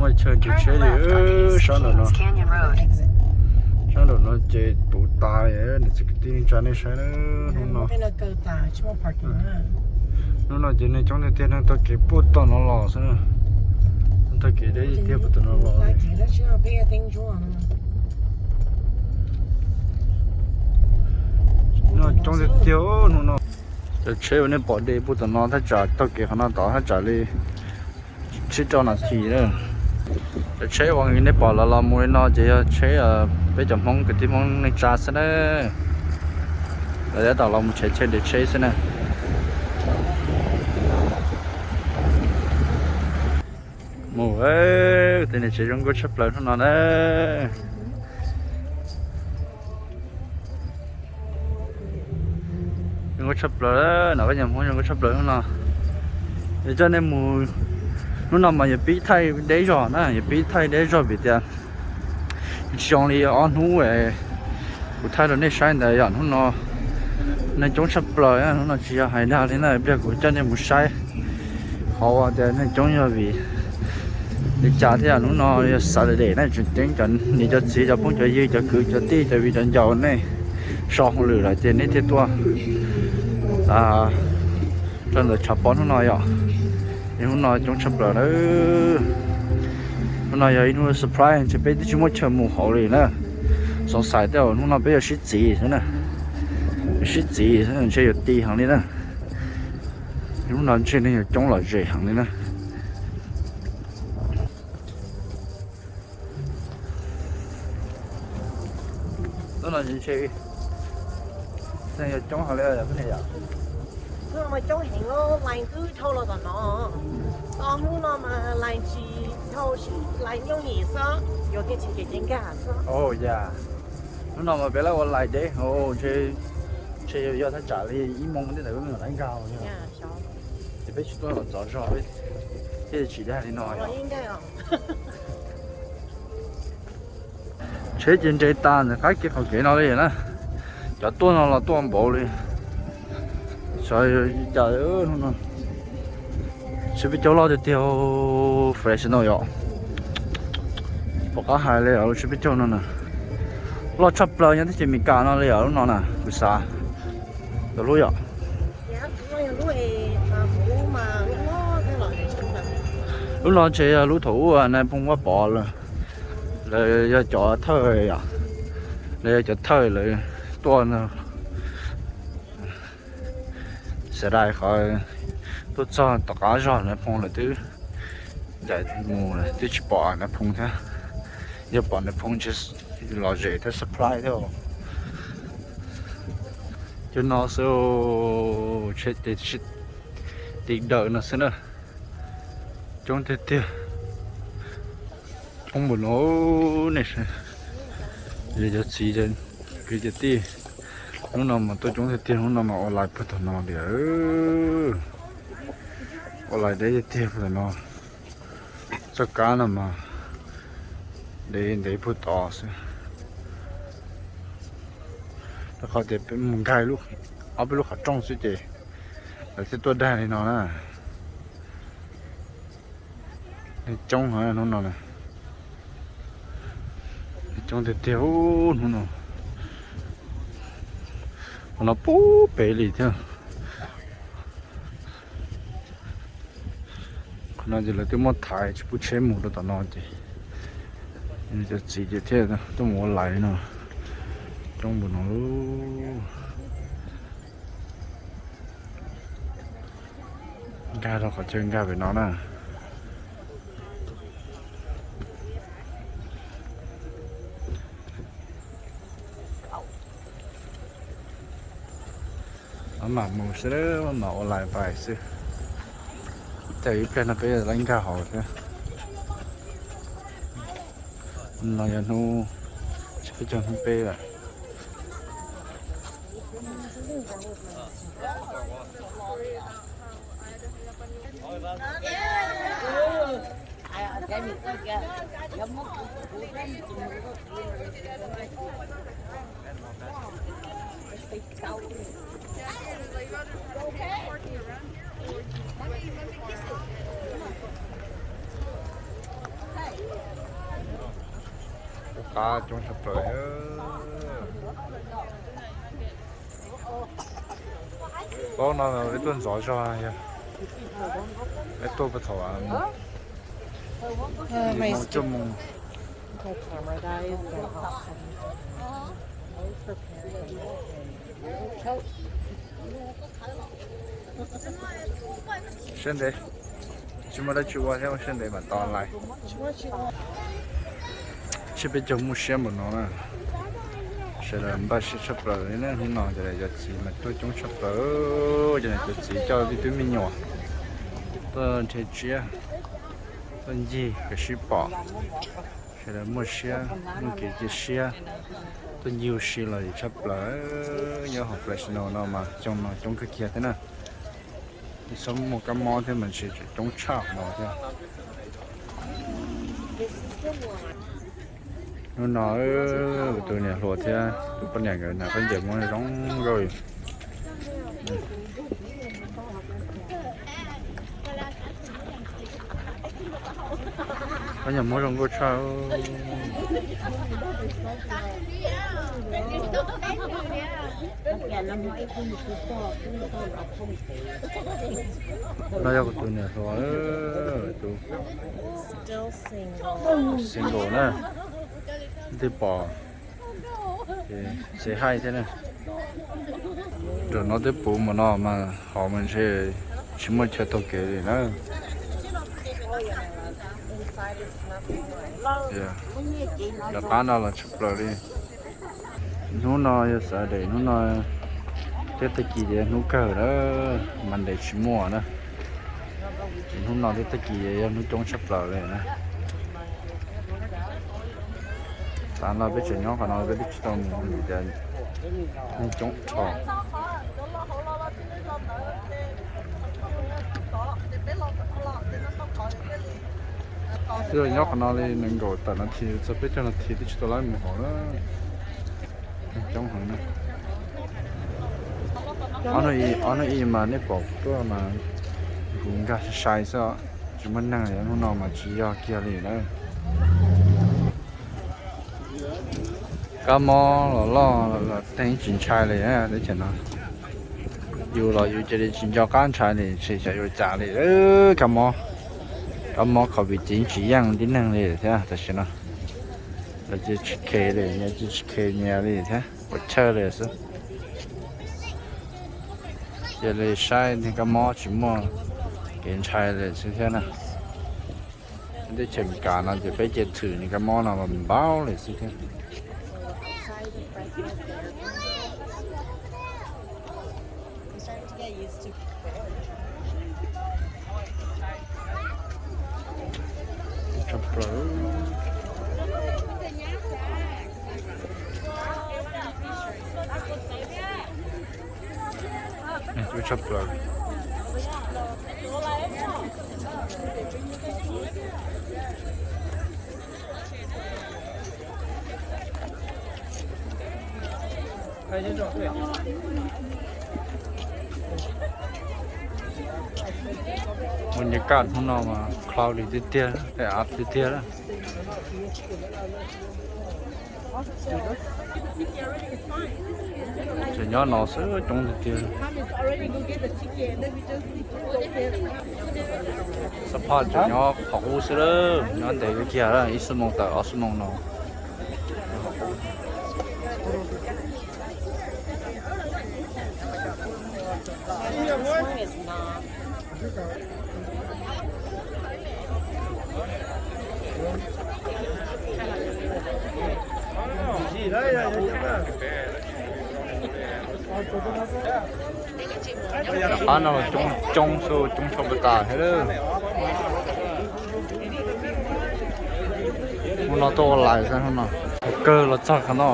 Muaj chaw nres tsheb li, sab nraum no, sab nraum no ces puv tas li. Niam txiv kwv tij neej tsa nej saib na, hnub no, hnub no ces neeg coob tiag tiag, neeg taug kev puag tom no los xwb na. Neeg taug kev deb tiag tiag puag tom no los. Neeg coob tiag tiag hnub no. Cov tsheb uas nej pom de puag tom no thaj tsam taug kev qhov no tod thaj tsam li tsib rau nas this na. Cov tsheb uas nej pom los los mus li no ces yog tsheb peb cov Hmoob kwv tij Hmoob neej tsa xwb na. Lawv tab tom los mus check check nres tsheb xwb na. Mus, tej niag tsev zoo nkauj tshaj plaws hnub no na. Zoo nkauj tshaj plaws, no koj niam Hmoob zoo nkauj tshaj plaws hnub no. Yog coj nej mus, hnub no mas yuav pib thaij deb zog na, yuav pib thaij deb zog vim tias tsis zoo li ob hnub kuv thaij rau nej saib ntawd yom. Hnub no neeg coob tshaj plaws, hnub no tsis yog hais dag li na, ib pliag kuv coj nej mus saib qhov uas tias neeg coob yog vim li cas thiab. Hnub no yog Saturday na, tseem ceeb cov niam cov txiv cov phooj cov ywg cov kwv cov tij cov viv cov ncaus nej so hauj lwm lawm ces nej thiaj tuaj rau ntawm tshav pob hnub no yom. Es hnub no coob tshaj plaws na. Hnub no yog ib hnub surprise ntshe peb twb tsis muaj chaw mus hauv li na. Xoov xais tej zaum hnub no peb yuav sib txiv xwb na. Sib txiv xwb ntshe yuav ti heev li na. Hnub no ntshe neeg yuav coob lom zem heev li na. Hnub no ntshe neeg yuav coob heev li yom. Hnub no mas coob heev, line twb dhau los tom no. Hnub no mas line tsis dhau, line yooj yim xwb, yuav kev tsis kev ces nkag xwb. Hnub no mas peb lawv ua line deb, ntshe yog thaj tsam li ib moo tej ntawd peb mam lawv nkag. Ces peb tsis tuaj los txov zog, thiaj tsis dag li no. Tsheb ces nres tas ntawm qab kev qaum kev no li na. Cov tuaj no los tuaj npaum li. Xyov cas hnub no tsheb peb caug loj tiag tiag, fresh no yom. Pom qab hais li os, lub tsheb peb caug no na loj tshaj plaws nyob teb chaws Amelikas no li os lub no na, kuv xav. Cov lub yom. Lub no ntshe yog lub thaum ub Nais Phoo Vaj Pov lawm, lawv yog cov thawj yom, lawv yog cov thawj lawv tuaj no. Xav dais qhov tuaj txog tom qab zog Nais Phoo lawm twb ncaim mus lawm twb tsis pom Nais Phoo thiab. Yog pom Nais Phoo ntshe lom zem thiab surprise thiab. Cov no xwb, tsheb ces ti daws no xwb na. Coob tiag tiag. Coob npaum no, nej saib. Yog cov txiv kwv cov tij, hnub no mas tuaj coob tiag tiag, hnub no mas ua line puag tom no tiag. Ua line deb tiag tiag puag tom no. Txoj kab no mas deb ntev puag tod xwb. Rau qhov tias peb mus nkag ob peb lub qhov rooj xwb ces lawv thiaj tuaj dag li no na. Neeg coob heev hnub no na. Neeg coob tiag tiag hnub no. Qhov no puag pem li thiab. Qhov no ces lawv twb muab thaiv tsis pub tsheb mus rau tom no ces cov txiv ces thiaj tuaj mus ua line no. Coob npaum no. Nkag rau qhov chaw nkag pem no na. Maj mam mus xwb, maj mam ua line pais xwb. Tej ib pliag no peb yuav tau nkag hauv thiab. No yog hnub, peb caug hnub peb lawm. Qab coob tshaj plaws. Plaub no peb tuaj ntxov zog, peb tuaj puag thaum ib moos cuaj moos. Siab ntev, tsis muaj dab tsi ua thiab, siab ntev mam tau lais. Seb peb caug muaj siab npaum no na. Sawv daws npaj siab tshaj plaws li na, hnub no cov niam cov txiv mas tuaj coob tshaj plaws. Cov niam cov txiv coj tib tug me nyuam tuaj nrhiav tsiab, tuaj ncig kom sib pom. Sawv daws muaj siab, muaj kev cia siab, tuaj ncig ua si los tshaj plaws. Nyob hauv Fresno no mas xyoo no coob kawg kiag thiab na. Tsis txhob muaj kab mob thiab mas ntshe tseem coob tshaj no thiab. Hnub no kuv tus niam hluas thiab tus poj niam nkawd hnav khaub ncaws Hmoob zoo nkauj. Khaub ncaws Hmoob zoo nkauj tshaj. No yog kuv tus niam hluas, tus single na, twb pom, ces haib thiab na. Zaum no twb puv mus no mas hauv mas ntshe tsis muaj chaw taug kev li na. Rov qab no los tshaj plaws li. Hnub no yog Saturday, hnub no thiab tag kis ces hnub kawg na, Monday tsis muaj na. Ces hnub no thiab tag kis yog hnub coob tshaj plaws li na. Tav no peb tseem nyob qhov no peb twb tsis tau mus vim tias neeg coob dhau. Twb nyob qhov no li nees nkaum tawm nas this txog peb caug nas this twb tsis tau lawv mus hauv na. Neeg coob heev na. Ob hnub ib mas nej pom tuaj mas kuv nkag sai sai xwb, tsis muaj neeg li. Hnub no mas tsis yog kiag li na. Kab mob los loj los teeg tsis ntshai li teb chaws no. Yus los yus cia li tsis nco qab ntshai li, tsis xyov yuav cas li. Kab mob, kab mob COVID ces tsis yeej tib neeg li thiab tam sim no. Lawv cia tsis khe li, cia tsis khe nyias li thiab, puas chawj li xwb. Cia li saib niag kab mob tsis muaj kev ntshai li xwb thiab na. Teb chaws Amelikas no ces peb cia tshwm niag kab mob no los npaum li xwb thiab. Tshaj plaws. Tshaj plaws. Ua nyuag kaj hnub no mas cloudy tiag tiag, av tiag tiag. Tseem nyob no xwb coob tiag tiag. Xab phaj tseem nyob qhov qub xwb lawm, nyob ntev kiag ib xuab moos tawm ob xuab moos no. Rov qab no coob, coob xwb, coob tshaj plaws tas thiab lawm. Hnub no tuaj ua lais xwb hnub no. Kawg los txog qhov no.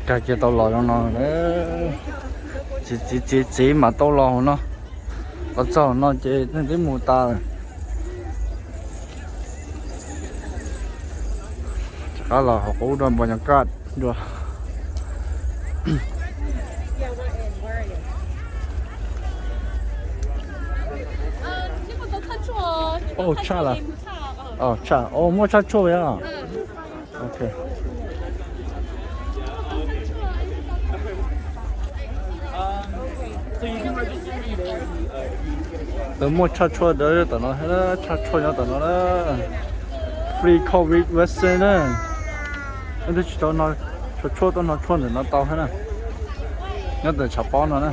Kag kiag tau los zoo no. Txiv txiv txiv txiv mas tau los hauv no. Los txog hauv no ces neeg twb mus tas lawm. Rov qab los hauv qub dua npo nyuag kaj dua. Ov, tshaj lawm. Ov, tshaj, ov, muaj tshaj tshuaj yom. Ok. Lawv muaj tshaj tshuaj dawb tom no, tshaj tshuaj nyob tom no na. Free covid vaccine na. Leej twg tsis tau no, tshuaj tuaj no tshuaj ntawm no tau thiab na. Nyob ntawm tshav pob no na.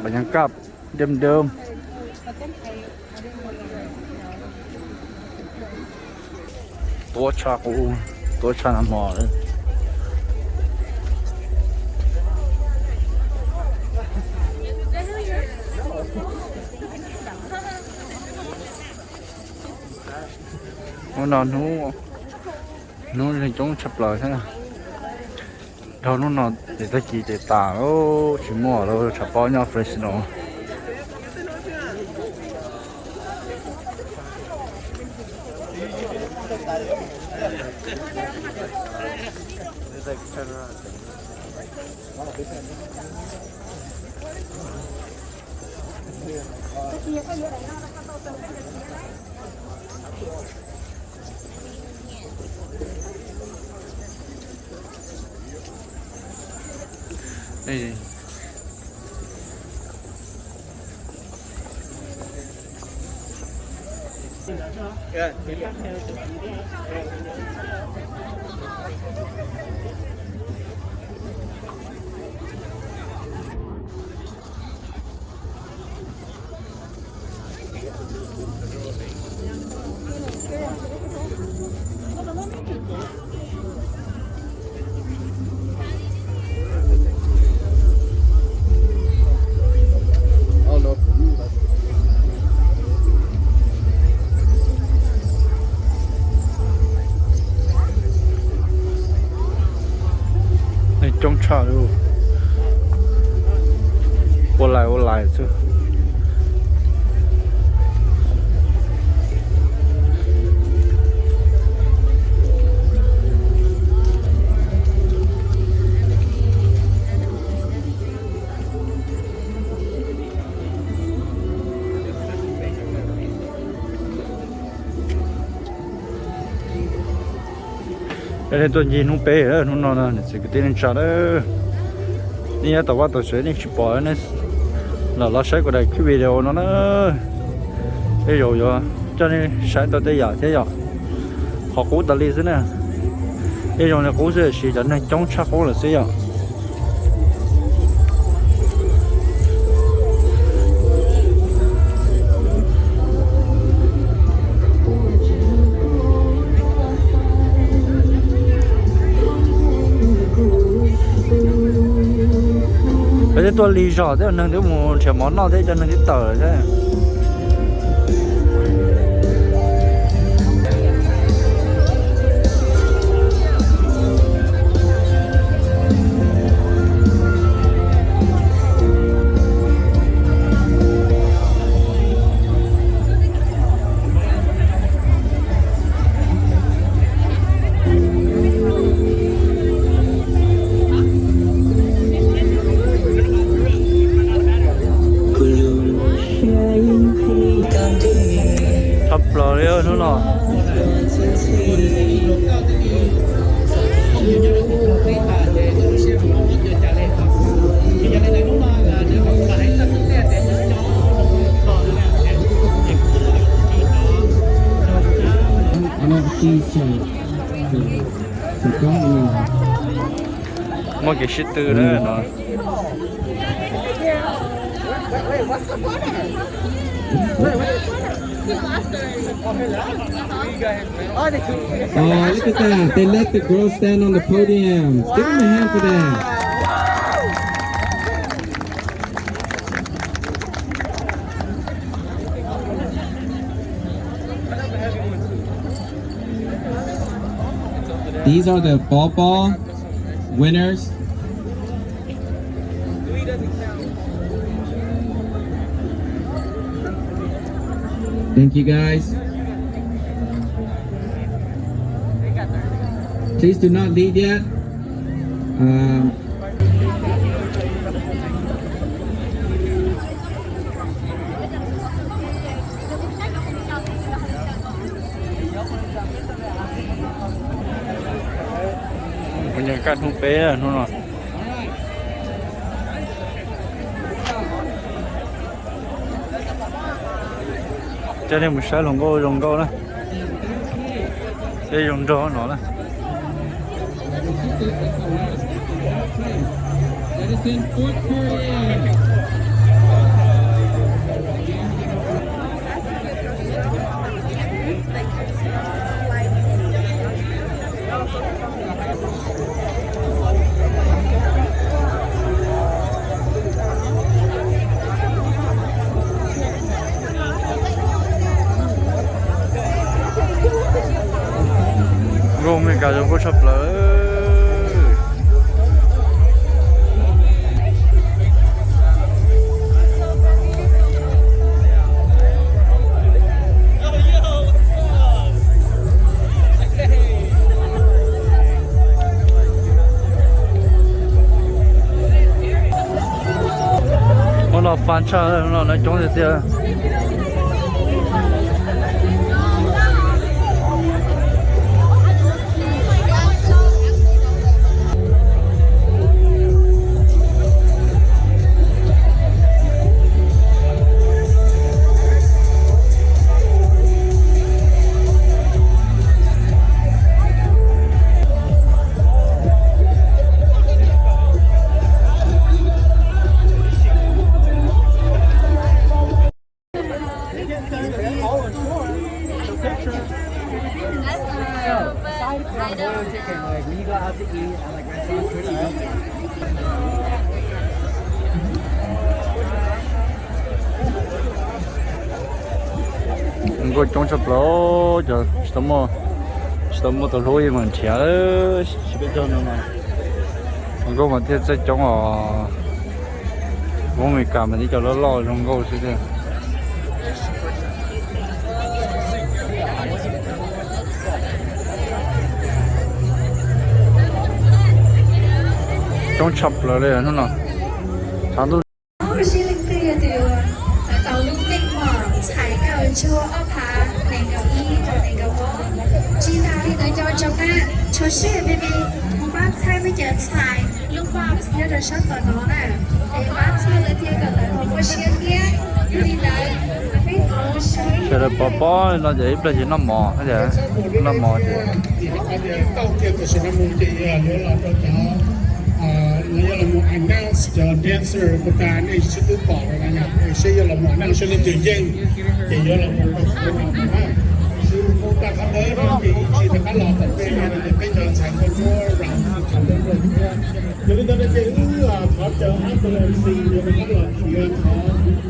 Bas nyas kaj deb deb. Tuab tshaj qub, tuab tshaj nag hmo. Hnub no hnub, hnub neeg coob tshaj plaws thiab. Dhau hnub no ces tag kis ces tas lawm, tsis muaj lawm, tshav pob nyob Fresno. Neeg coob tshaj li, ua lais ua lais xwb. Peb tuaj ncig hnub peb, hnub no niam txiv kwv tij neej tsa, nej nyob tom vaj tom tsev nej tsis pom, nej los los saib kuv daim clip video no na. Tej zaum yuav coj nej saib tau tej yam thiab yom. Qhov qub tas li xwb na. Tej zaum li qub xwb tiam sis cov neeg coob tshaj qub lawm xwb yom. Peb twb tuaj lig zog thiab, neeg twb mus nrhiav mov noj thiab, cov neeg twb tawm lawm thiab. Tshaj plaws li hnub no. Muaj kev sib tw na no. Oh, look at that. They let the girls stand on the podium. Give them a hand for that. These are the ball ball winners. Thank you, guys. Please do not leave yet. Um, Kuv nyeem kaj hnub peb hnub no. Coj nej mus saib hluas nkauj zoo nkauj na. Peb zoo nraug no na. Nkauj Amelikas zoo nkauj tshaj plaws. Ua no fun tshaj no, no coob tiag tiag. Nkauj coob tshaj plaws, cov tsis tau muaj, tsis tau muaj tus hlub yeej mas nrhiav, tsis peb caug no mas zoo nkauj mas thiaj txawj coob os. Voob Amelikas mas tib co loj loj zoo nkauj xwb tiag. Coob tshaj plaws li hnub no. Tshav ntuj. Sib leej twg yog tus tau lub meej mom txhais kaw tshuaj ob phav nees nkaum ib rau nees nkaum ob, tsis tas li ntawd cov tsoom na, tshuav sij hawm me me mus pab txhawb peb cov txhais lub box nyob rau sab tom no na, es pab txhawb lawv thiab kom lawv ua siab thiab. Yog li ntawd, peb sawv daws pov pob no ces ib pliag ces noj mov, noj mov ces tau kiag tam sim no mus ces yuav los rau cov, yuav los mus announce cov dancer puas tas, nej sib twb pom lawm na, seb yuav los mus announce seb leej twg yeej, ces yuav los mus rau qhov no na. Sib mus tag qhov ntawd no ces tsis rov qab los tom tej no ces peb cov ntxhais nkauj ntsuab los qhov ntawd rau thiab. Yog li ntawd no ces wb thov caw ambulance yuav rov qab los khiav qhov raj.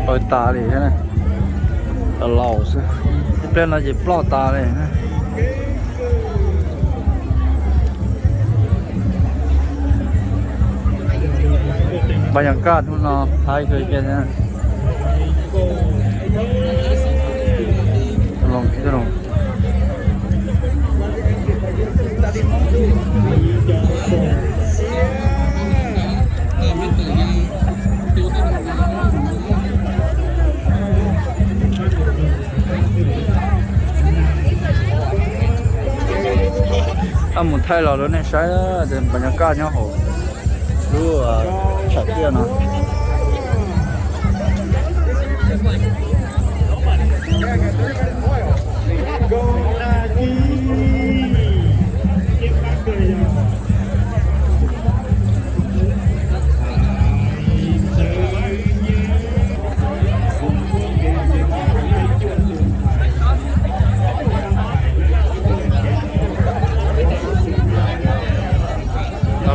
Pawg tas li thiab, tas laus xwb. Ib pliag no ces ploj tas li. Npa nyas kaj hnub no Thaib kawg kiag thiab. Mus thaij los rau nej saib, npa nyas kaj nyob hauv lub tsam tiaj no.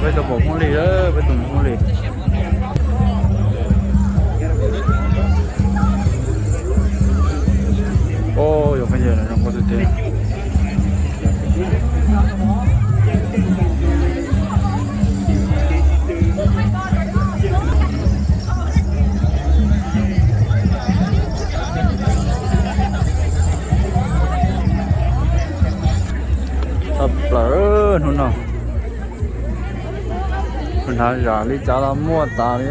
Peb tau pom Hmoob Lis, peb tau pom Hmoob Lis. Yog peb yog zoo nkauj tiag tiag. Tshaj plaws hnub no. Hnav zam li cas los muaj tas li.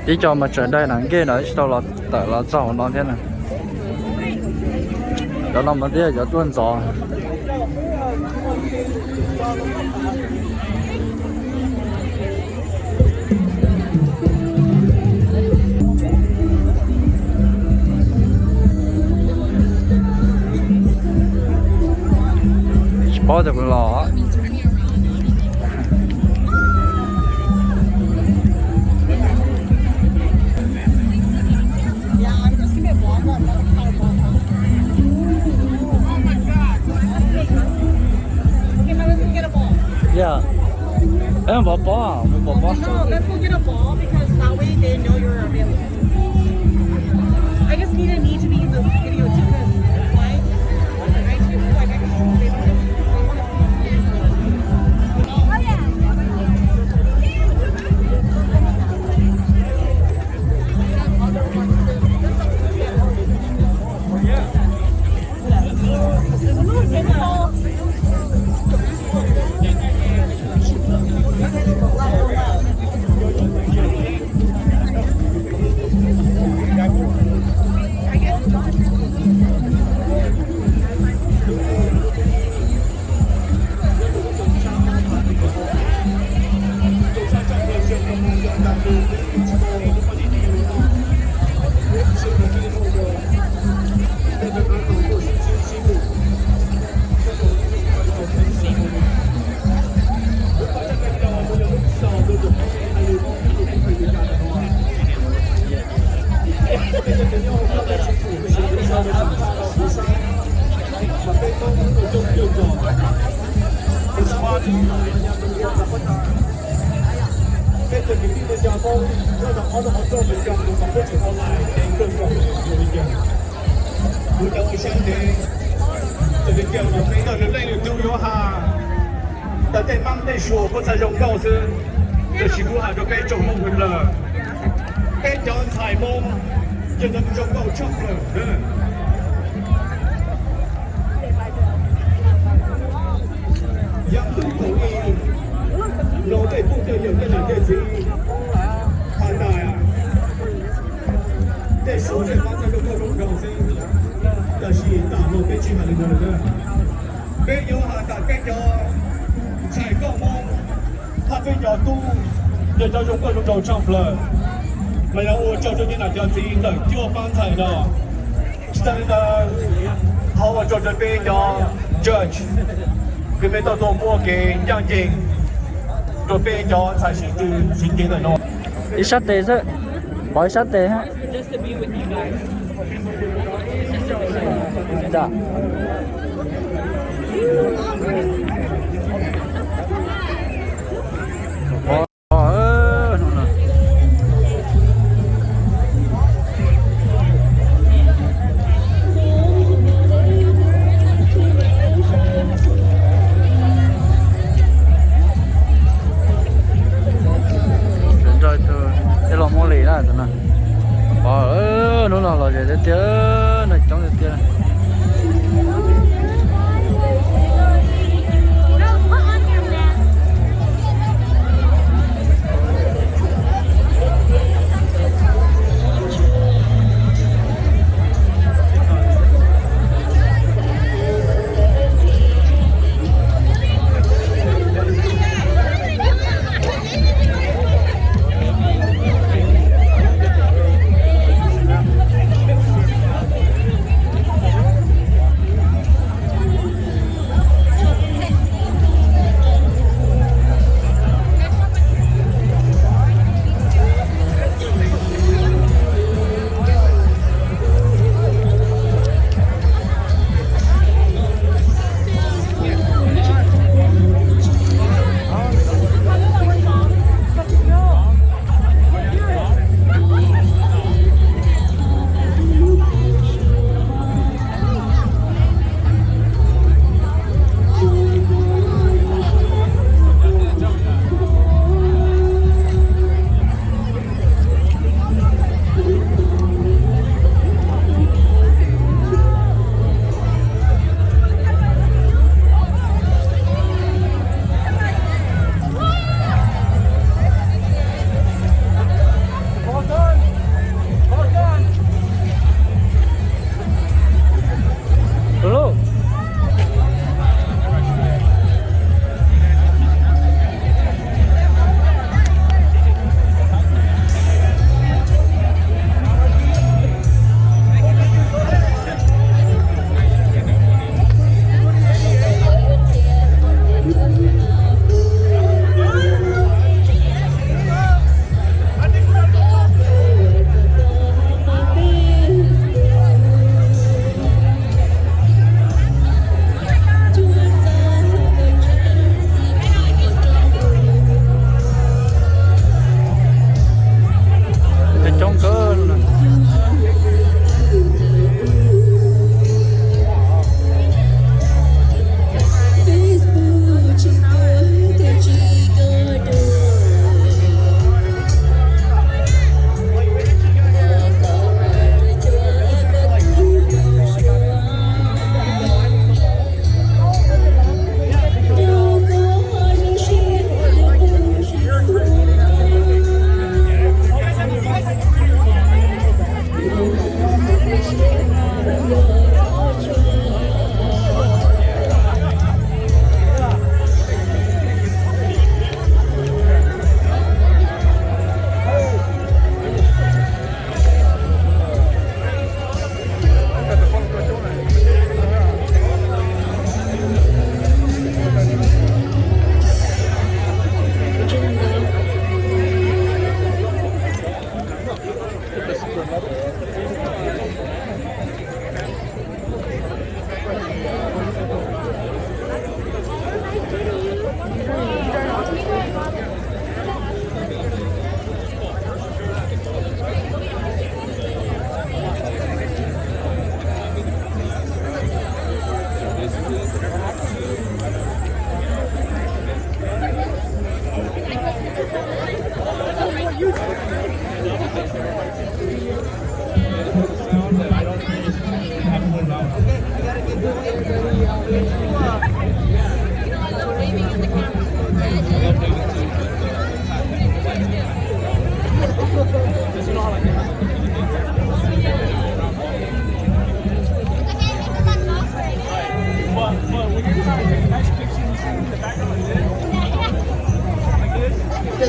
Ib co mas tseem dai nram nkej no tsis tau los tawm los txog hauv no thiab na. Cov no mas twb yog cov tuaj ntxov. Tsis paub tias puas los. Yeah. Eb, mus pov pob, mus pov pob. No, let's go get a ball because that way they know you're available. I just need a need to be in the video too, 'cause, like, I feel like I can, they don't, they wanna see me. Kuv cov ua saib ntawd, tus leej tus tus yuav hais, tawm tej mab tej suas puab txhaj zoo nkauj xwb, tab sis kuv hais rau peb tsoom Hmoob hwv lawm, peb cov ntxhais Hmoob ces ntawd zoo nkauj tshaj plaws. Yam tub thaum i, los tej phooj tej ywg tej niam tej txiv, has tas tej suas tej mab txhaj zoo nkauj zoo nraug xwb, tab sis tam no peb tsis hais li ntawd lawm. Peb yuav hais tas peb cov ntxhais nkauj Hmoob, hab peb cov tub, yog cov zoo nkauj zoo nraug tshaj plaws, mas yog ua tsaug rau cov niam cov txiv ntawm cuaj pab ntxhais no. Tsis tas li ntawd, thov ua tsaug rau peb cov judge, kws peb tau tuaj muaj kev ncaj ncees rau peb cov ntxhais sib tw siv kev ntawm no. Ib sab tes xwb, pov ib sab tes hab. Nrog tus tij laug Hmoob Lis na tus no. Hnub no lom zem tiag tiag, neeg coob tiag tiag.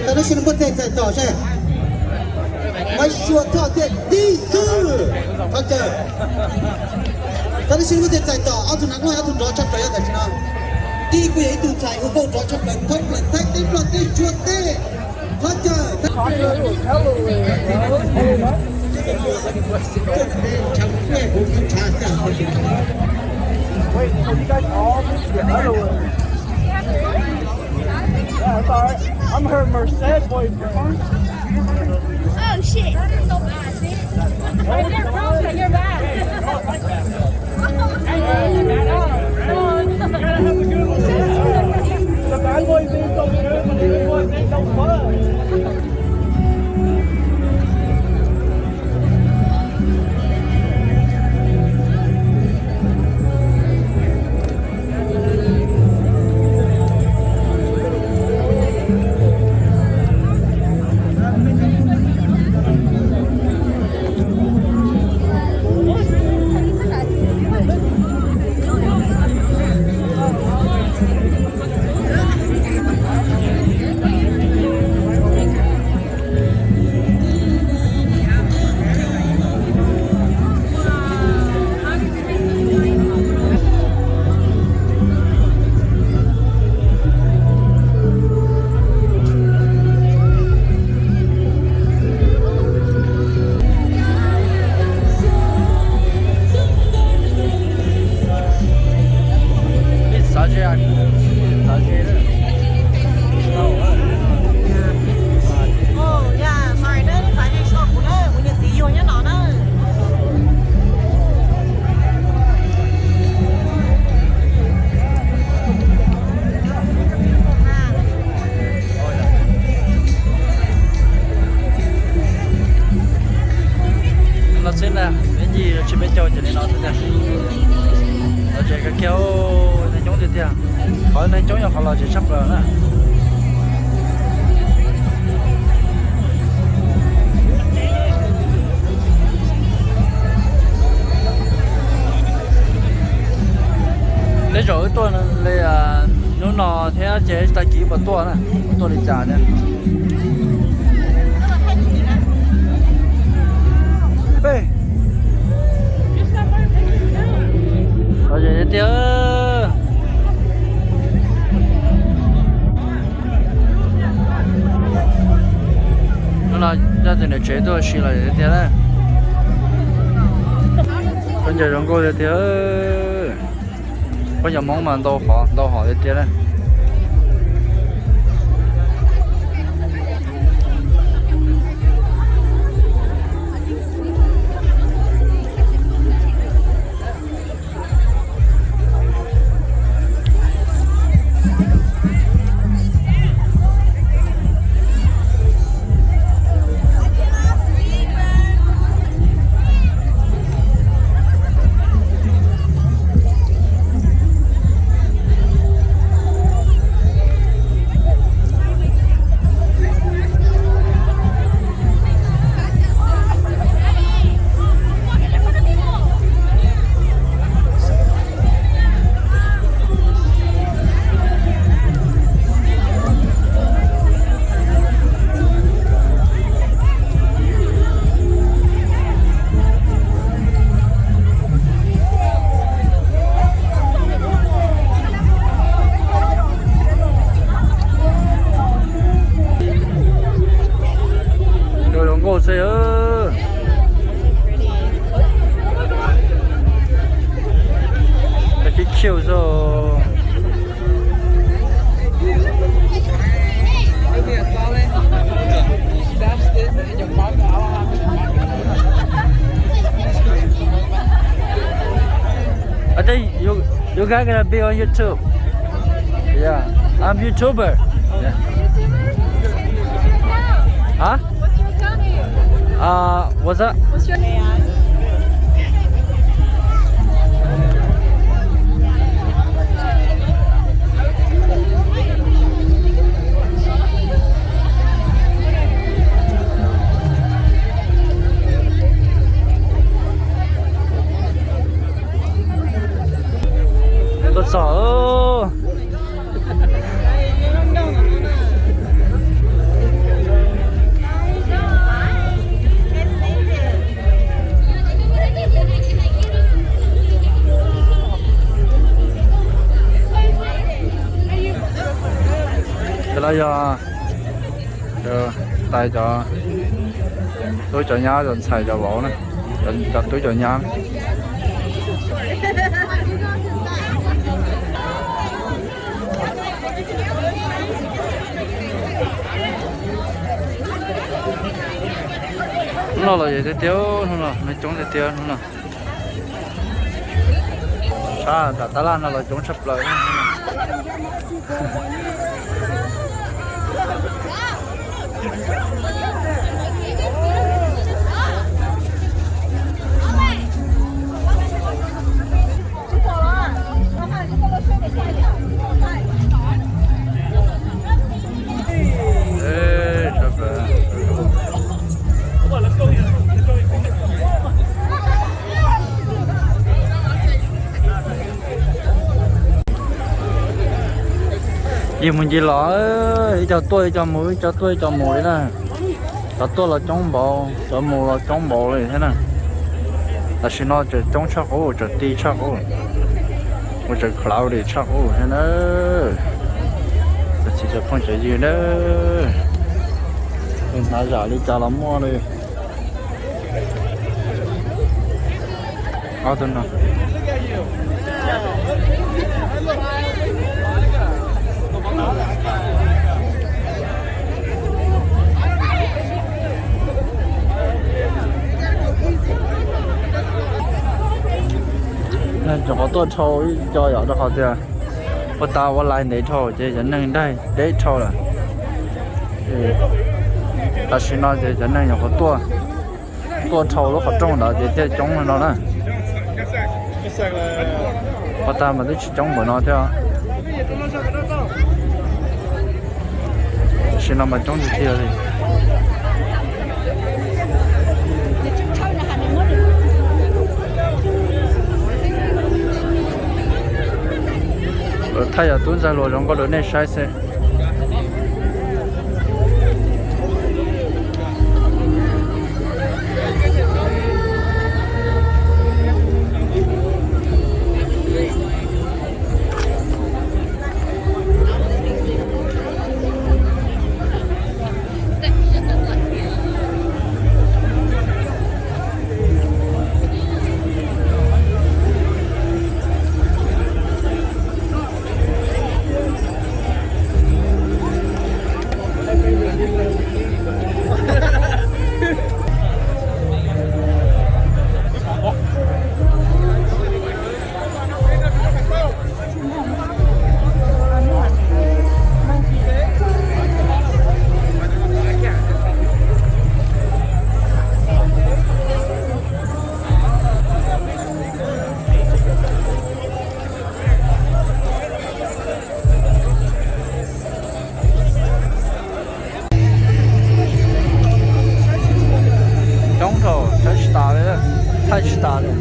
Tab sis nws muaj tej txais tom seb. Maiv Suav Thoj thiab Tij xwb. Thov caw. Tab sis nws muaj tej txais tom, ob tug nav loj ob tug nrov tshaj plaws tam sim no. Tij kuj yog ib tug ntxhais hu nkauj nrov tshaj plaws thoob plaws Thaib teb Nplog teb Suav teb. Thov caw. Wait, so you guys all moved to the other one? Yeah, it's all right. I'm her Merced boyfriend. Oh, shit. Right there, bro. You're bad. The bad boy being so good, but the good boy being so fun. Ib xav ze, xav ze. Oj, ya, sorry na, ib xav ze tsis tau kuv na, kuv niam txiv yuag nyob no na. Los xwb na, peb ncig los tsis peb caug ces li no xwb tiag. Los tsev kawg kiag, neeg coob tiag tiag. Qhov neeg coob yog qhov los tsev tshaj plaws na. Tej zaum wb tuaj li hnub no thiab ces tag kis puas tuaj na, tuaj li cas thiab. Peb, los tiag tiag. Hnub no coj tus niam tsev tuaj ua si los tiag tiag na. Khaub ncaws zoo nkauj tiag tiag. Khaub ncaws Hmoob mas ntau hom ntau hom tiag tiag na. Zoo nkauj xwb. Cute xwb. I think you you guys gonna be on YouTube. Yeah, I'm YouTuber. Yeah. Huh? What's your account name? Uh, what's up? What's your name? Tuaj txog. Los yog tais cov tub cov nyab, cov ntxhais cov vauv na, cov tub cov nyab. Hnub no los yog tiag tiag, hnub no neeg coob tiag tiag hnub no. Sab nram tab laj no los coob tshaj plaws. Yus mus ncig los, ib co tuaj ib co mus, ib co tuaj ib co mus li na. Cov tuaj los coob npaum, cov mus los coob npaum li thiab na. Tam sim no tseem coob tshaj qub, tseem ti tshaj qub, ua tseem crowded tshaj qub thiab na. Cov txiv cov phooj cov ywg na, hnav zam li cas los muaj li. Ob tug no. Nyuam qhuav tuaj dhau ib co yom, rau qhov tias ua tas ua lais ntev dhau ces cov neeg daig deb dhau lawm. Tam sim no ces cov neeg nyuam qhuav tuaj, tuaj dhau lub qhov rooj ntawd ces thiaj coob li no na. Ua tas mas twb tsis coob npaum no thiab. Tam sim no mas coob tiag tiag li. Lawv thaij yam tub ntxhais hluas zoo nkauj rau nej saib xwb. Coob dhau, saib tsis tas li, thaij tsis tas li.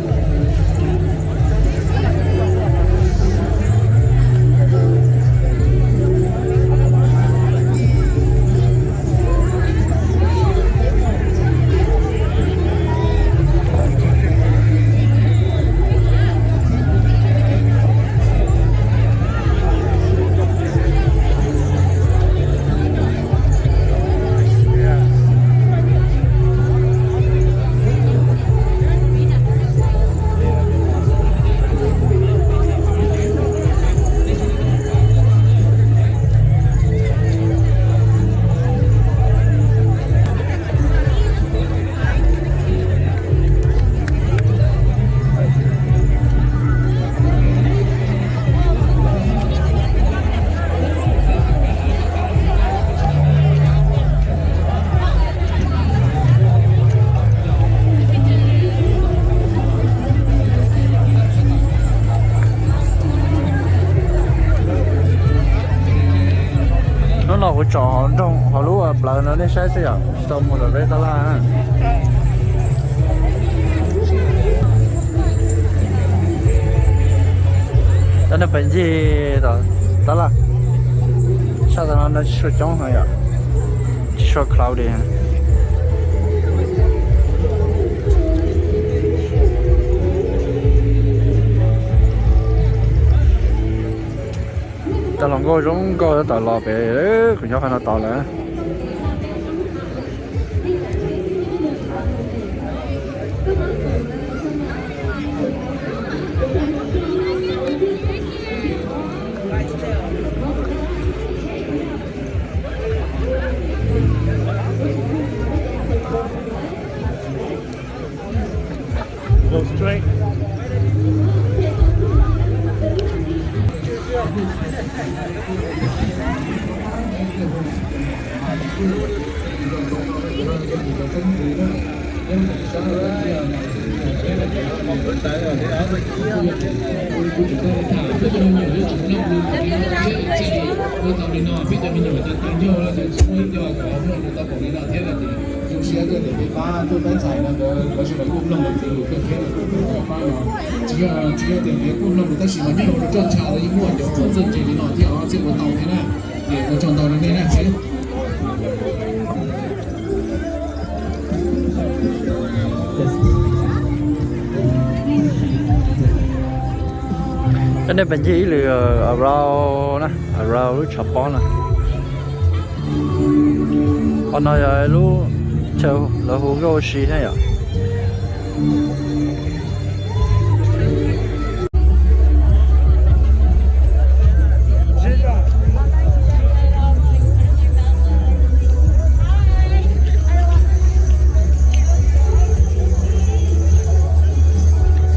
Hnub no kuv tsom hauv nroog hauv lub plawv no nej saib xwb yom, tsis tau mus lawm peb tab laj. Cov neeg pem ncig tom tab laj, sab tom no no tsis tshua coob heev yom, tsis tshua crowded. Cov hluas nkauj zoo nkauj tab tom los pem, kuv nyob qhov no tos lawm. Go straight. Zoo siab tias peb pab tuaj pab ntxhais no nkawd, tab sis mas kuj mloog lawv txiv lus kawg thiab, kuj pab no. Tsis yog, tsis yog tias peb kuj mloog tab sis mas nyob rau roj ntsha los yeej muaj cov txawj ntse li no thiab os, thiaj ua tau thiab na. Es ua tsaug ntau rau nej na. Cov nej pem ncig ib lwm around na, around lub tshav pob na. Qhov no yog lub chaw lawv hu nkauj ua si thiab yom.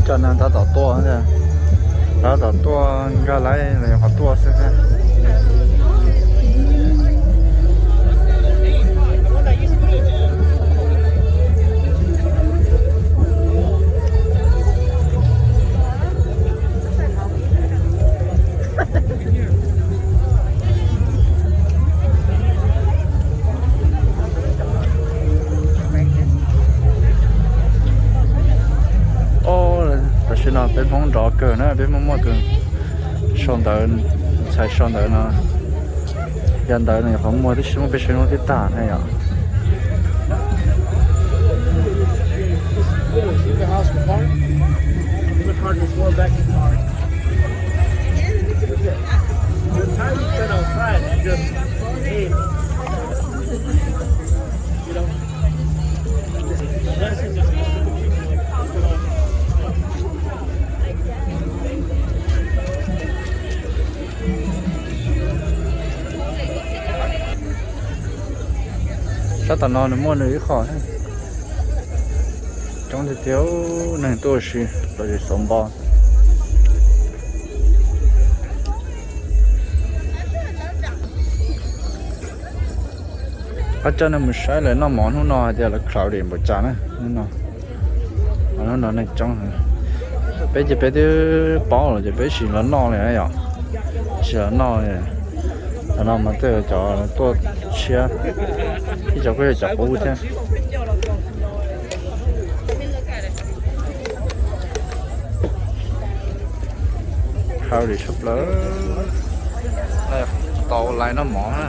Cov neeg tab tom tuaj, tab tom tuaj nkag laiv los yog qhov tuaj xwb thiab. Tam sim no peb Hmoob nrov kawg na, peb muaj muaj tus sau ntawv, ntxhais sau ntawv no. Yog ntawv no nyuam qhuav muaj tib si, muaj peb saib hnub twb tag na yom. Sab tom no nws muaj nws ib qho coob tiag tiag, neeg tuaj ua si los yog xov npo. Qhov coj nej mus saib lawv noj mov hnub no hais tias lawv crowded npaum cas na hnub no. Hnub no neeg coob heev. Peb ces peb twb paub lawm ces peb tsis los noj li yom. Tsis los noj li. Tam no mas tej cov tuaj tshiab, ib co kuj yog cov qub thiab. Crowded tshaj plaws. Tau line noj mov na.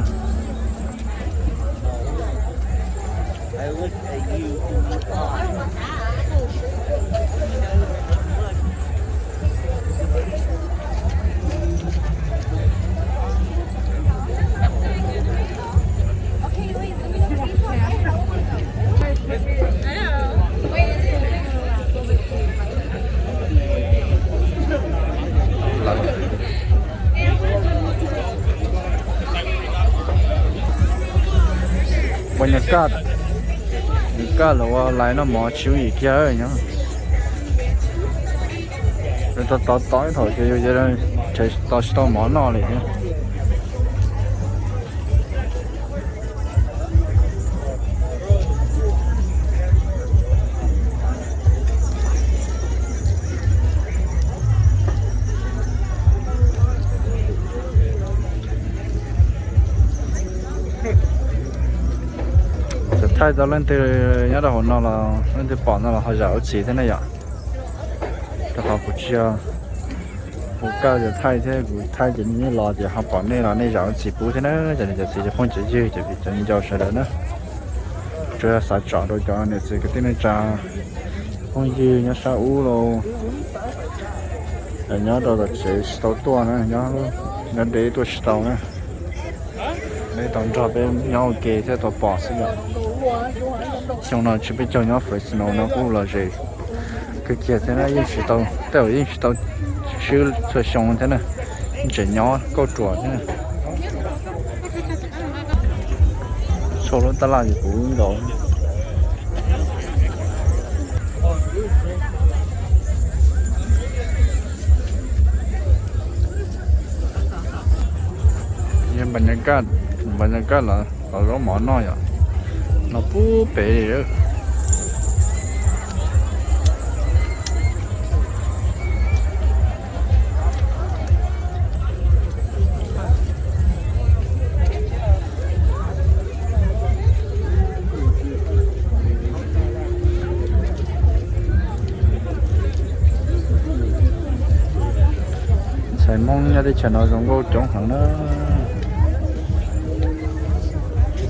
Ua nyuag kaj, nyuag kaj los ua line noj mov tsis yooj yim kiag nyob. Tau tau ib thaum ces yus ces tos tsis tau mov noj li thiab. Thaij tau leej twg nyob rau hauv no los leej twg pom no los ho zam lub txim thiab ne yom. Rau qhov kuv tsis yog, kuv kaj cov thaij thiab, kuv thaij ces nej los ces ho pom nej los nej zam lub txim pub thiab na. Cov niam cov txiv cov phooj cov ywg cov viv cov ncaus sawv daws na, tsuas yog xav tsom rau cov niam txiv kwv tij neej tsa, phooj ywg nyob sab ub los nyob rau tom tsev tsis tau tuaj na, nyob lub Nkawd dev tuaj tsis tau na, dev tau nrog peb nyob ua ke thiab tau pom xwb yom. Xyoo no tsis peb caug nyob Fresno no kuj lom zem kawg kiag thiab na, yeej tsis tau, tej zaum yeej tsis tau swb txhua xyoo thiab na, tseem nyob kauj ruam thiab na. Tshuav lub tab laj ces kuv nkaus. Yog npa nyas kaj, npa nyas kaj los zaub mov noj yom, no pub pem li. Ntxhais Hmoob nyob teb chaws no zoo nkauj coob heev na.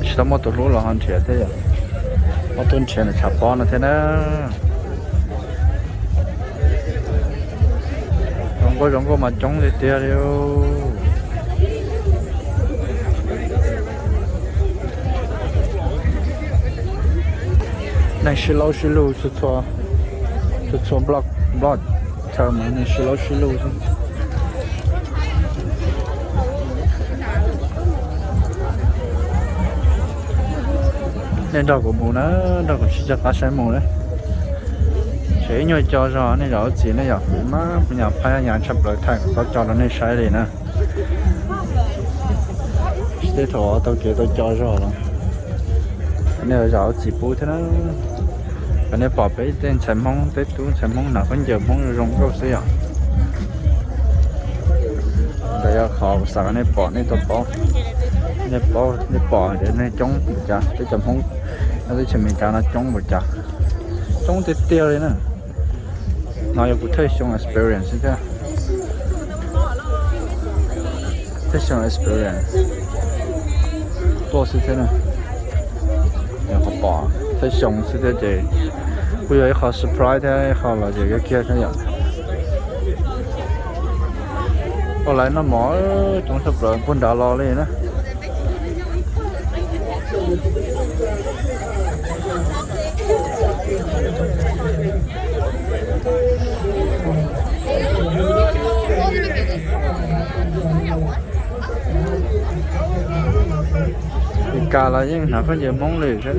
Tsis tau muaj tus hlub los ho nrhiav thiab yom, muaj tus nrhiav ntawm tshav pob no thiab na. Zoo nkauj zoo nkauj mas coob tiag tiag li. Neeg sib laub sib lug txhua txhua block, block chaw mas neeg sib laub sib lug xwb. Nej nrog kuv mus na, nrog kuv sib cog qab saib mus na. Tseem ib nyuag co zog nej zam lub txim nej yom, kuv mas kuv nyuam phaj nyas tshaj plaws thaij kuv txhob co rau nej saib li na. Tsis tej thaum taug kev tau co zog los, nej zam lub txim pub thiab na. Kom nej pom peb tej ntxhais Hmoob, tej tub ntxhais Hmoob hnav khaub ncaws Hmoob zoo nkauj xwb yom. Ntawd yog qhov xav kom nej pom nej tau paub, nej paub nej pom tias nej coob npaum cas, peb cov Hmoob nyob teb chaws Amelikas no coob npaum cas, coob tiag tiag li na. No yog kuv thawj xyoo experience thiab, thawj xyoo experience tuaj xwb thiab na. Yog qhov pom thawj xyoo xwb thiab ces kuj yog ib qho surprise thiab ib qho los ces kiag thiab yom. Ua laiv noj mov coob tshaj plaws puag nrad los li na. Li kas los yeej hnav khaub ncaws Hmoob li thiab.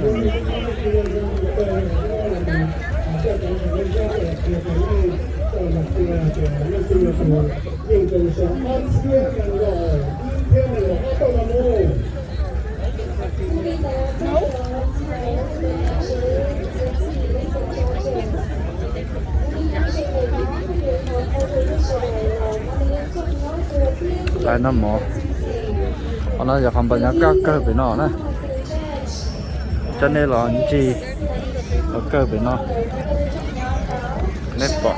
Laiv noj mov, qhov no yog qhov npam nyov kaj kawg pem no na. Coj nej los ncig qhov kawg pem no, nej pom.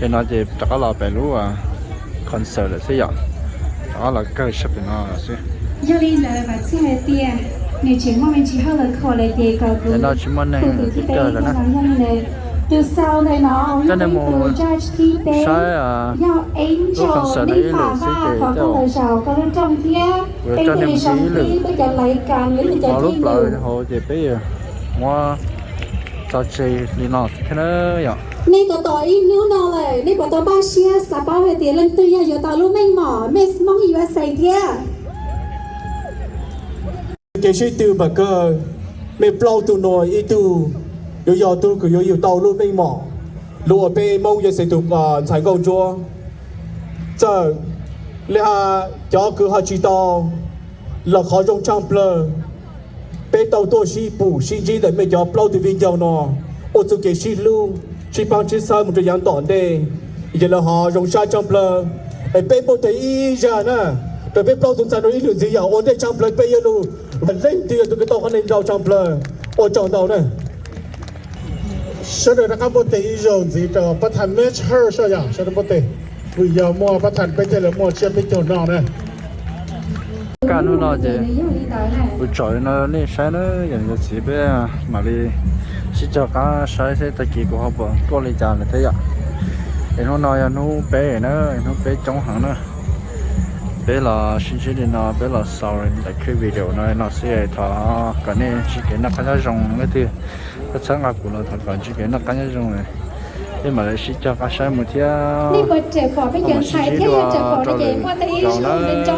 Ces no ces rov qab los pem lub concert lawm xwb yom, rov qab los kawg sab pem no lawm xwb. Yog li ntawd vam txog hais tias nws tseem muaj me ntsis hauj lwm khuam lawm ces kom kuv tus thib peb no yog li ntawd. Tus sau ntawm no yog tus judge thib peb, yog Angel Lis Fam Vaj, thov koj los zaum koj lub rooj thiab. Peb thiaj li zoo peb cov laiv kas, peb cov thib lwm. Ces peb muab tso tseg li no thiab na yom. Nej tos tos ib hnub no lawm, nej puas tau npaj siab xav paub hais tias leej twg yog yuav tau lub meej mom Miss Hmoob U S A thiab? Kev sib tw npam kawg, mej plaub tug no ib tug yuav yog tug kws yuav yug tau lub meej mom, lub uas peb Hmoob U S A tus ntxhais nkauj ntsuab. Txawm li has cov kws ho tsis tau los qhov zoo tshaj plawg, peb tau tuaj sib pum sib ntsib ntawm mej cov plaub tug viv ncaus no ua txuj kev sib hlub sib paab sib xawb mus rau yaav tom ntej, ces lawv ho zoo sab tshaj plawg. Es peb muab teg ib zag na rau peb plaub tug ntxhais no ib lwm ntxiv yog ua ntej tshaj plawg peb yuav lug Leej twg yog tus kws tau qhov neeg ntau tshaj plaws, ua tsaug ntau na. Sawv daws rov qab npuaj teg ib zaug ntxiv rau pab thaj Meb Hawj soj yam, sawv daws npuaj teg. Vim yog muaj pab thaj peb thiaj li muaj tsiab peb caug no na. Kaj hnub no ces kuv tsom li no nej saib na, yog cov txiv peb mam li sib cog qab saib seb tag kis kuv ho puas tuaj li cas lawm thiab yom. Es hnub no yog hnub peb na, hnub peb coob heev na. Peb los sib ntsib li no, peb los xaus daim clip video no no xwb, thov kom nej ntsib kev noj qab nyob zoo. Leej twg txhawb nqa kuv los thov kom ntsib kev noj qab nyob zoo. Peb mam li sib cog qab saib mus thiab. Nej puas pom peb cov ntxhais thiab, yog pom no ces muaj tej ib zaug nco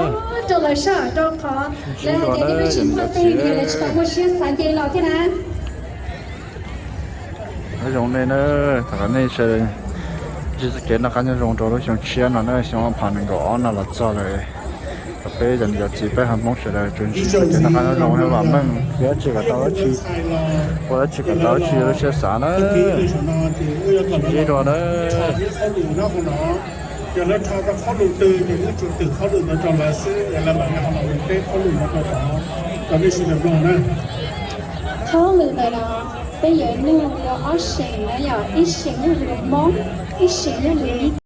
rau lawv soj rau qhov lawv hais tias nej peb tsis muaj teg, yog lawv tsis tau muaj siab xav nce los thiab na. Nyob zoo nej na, thov kom nej sawv daws ntsib txoj kev noj qab nyob zoo rau lub xyoo tshiab no na, xyoo ob phav nees nkaum ob no los txog lawm. Kom peb cov niam cov txiv peb haiv Hmoob sawv daws tsuas ntsib txoj kev noj qab nyob zoo thiab vam meej, ua dab tsi kom tau dab tsi, ua dab tsi kom tau dab tsi lub siab xav na. Sib ntsib dua na. Yog lawv rho rau qhob lus twg ces wb tsuas twm qhob lus ntawd rau lawv xwb, lawv mam li ho los ua teb qhob lus ntawd rau tod, rau nej sawv daws mloog na. Qhob lus ntawd no peb yuav nug rau ob seem na, yog ib seem yog lus Hmoob, ib seem yog lus Nyab